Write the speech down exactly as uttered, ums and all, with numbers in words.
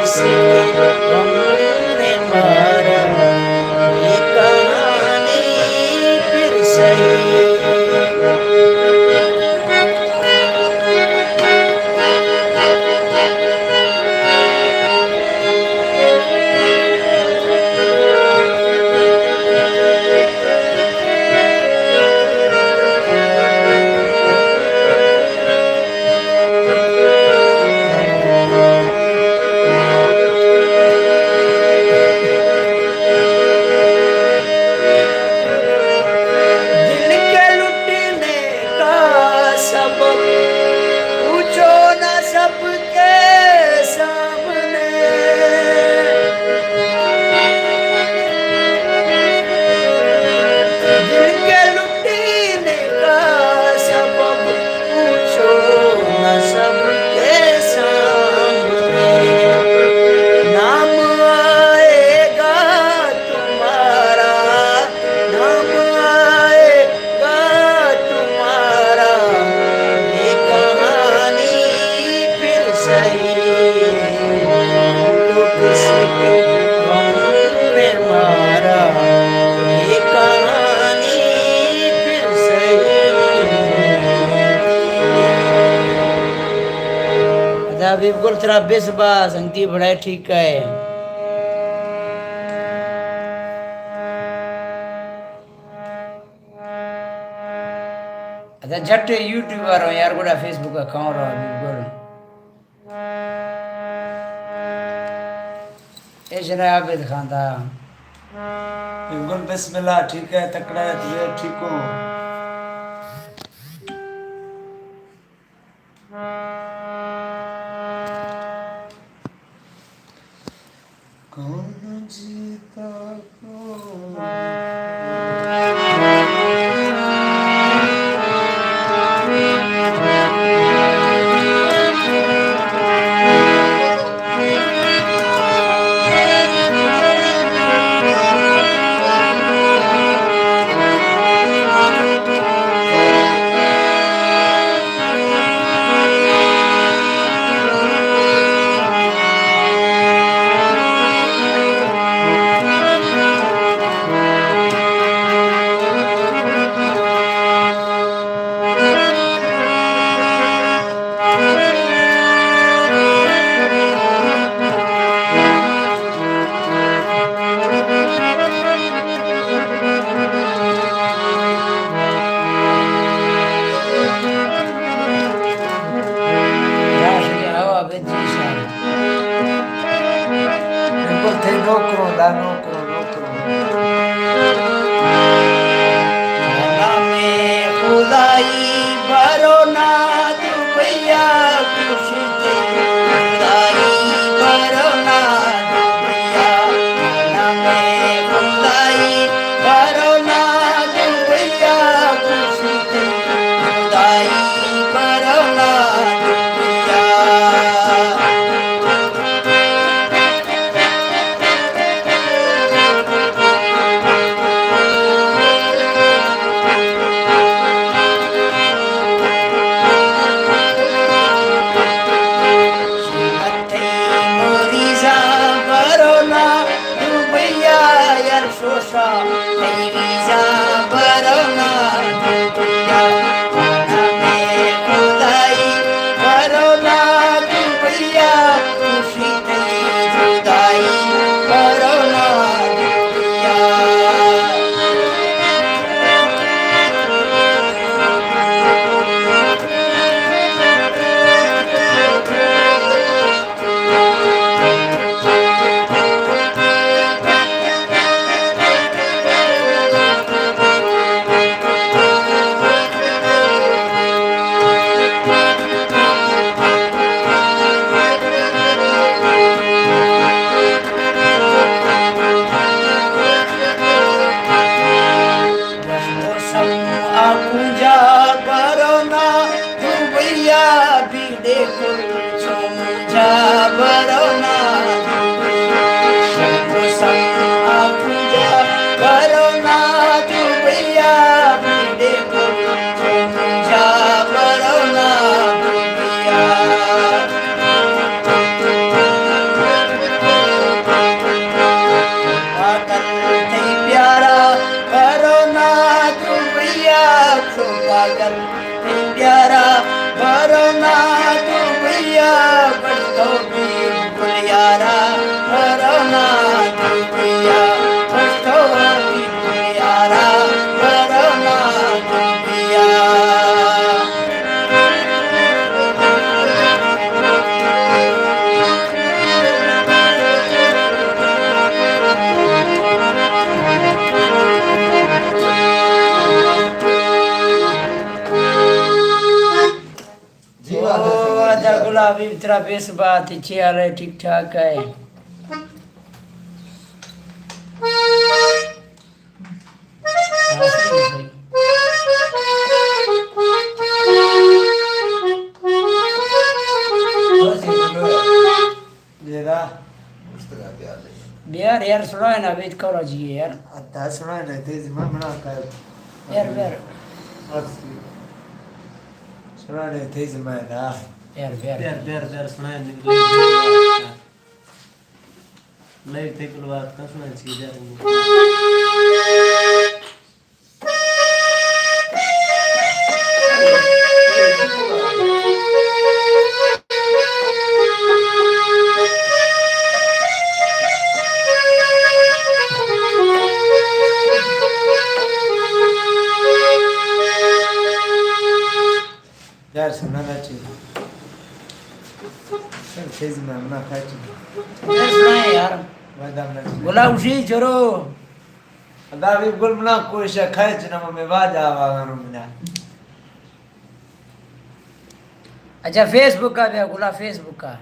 کس کے غم نے مارا، یہ کہانی پھر سہی۔ دل کے لٹنے کا سبب پوچھو نہ سب کے سامنے۔ دل کے لٹنے کا سبب پوچھو نہ سب کے سامنے۔ نام آئے گا تمہارا، نام آئے گا تمہارا، یہ کہانی پھر سہی۔ تو کس کے غم نے مارا، یہ کہانی پھر سہی۔ ادا حبیب گل تیرا بس با سنگتی بڑا ٹھیک ہے۔ ادا جھٹ یوٹیوبر ہو یار، گوڑا فیس بک اکاؤنٹ ہو حبیب گل۔ اے جناب عابد خان دا۔ حبیب گل بسم اللہ، ٹھیک ہے، تکڑا ہے، تجھے ٹھیک ہو؟ کون جیتا کون؟ نام خدائی بھرو نا دوبیا، خوشی تے خدائی بھرو نا دوبیا۔ نام خدائی بھرو نا دوبیا، خوشی تے خدائی بھرو نا دوبیا۔ یارا، کرونا ڈوبیا، پٹھو دی یارا، کرونا ڈوبیا۔ جی، واہ، او، واہ، ادا واہ۔ گلابی ترا بیس بات چے حال ہے، ٹھیک ٹھاک ہے؟ جیڑھا۔ بیار یار، سݨائے نا، وچ کورا جی یار۔ ادا سݨائے نا، تیز میں بنا کر۔ بیار، بیار۔ بس۔ سݨائے نا، تیز میں نا۔ بیار، بیار۔ بیار، بیار، بیار، سݨائے نا۔ نہیں، تے کلوات کا سݨائے سی، بیار۔ یار سݨا نہ چی۔ سر خیز میں امنا کھائی چی۔ یار سݨائے یار۔ وعدہ نہ چی۔ بلا اسی چرو۔ ادا بھی گل منا کوئی شے کھائی چی نہ میں واجہ آواز آنو منا۔ اچھا، فیس بک آ پیا، گلا فیس بک آ۔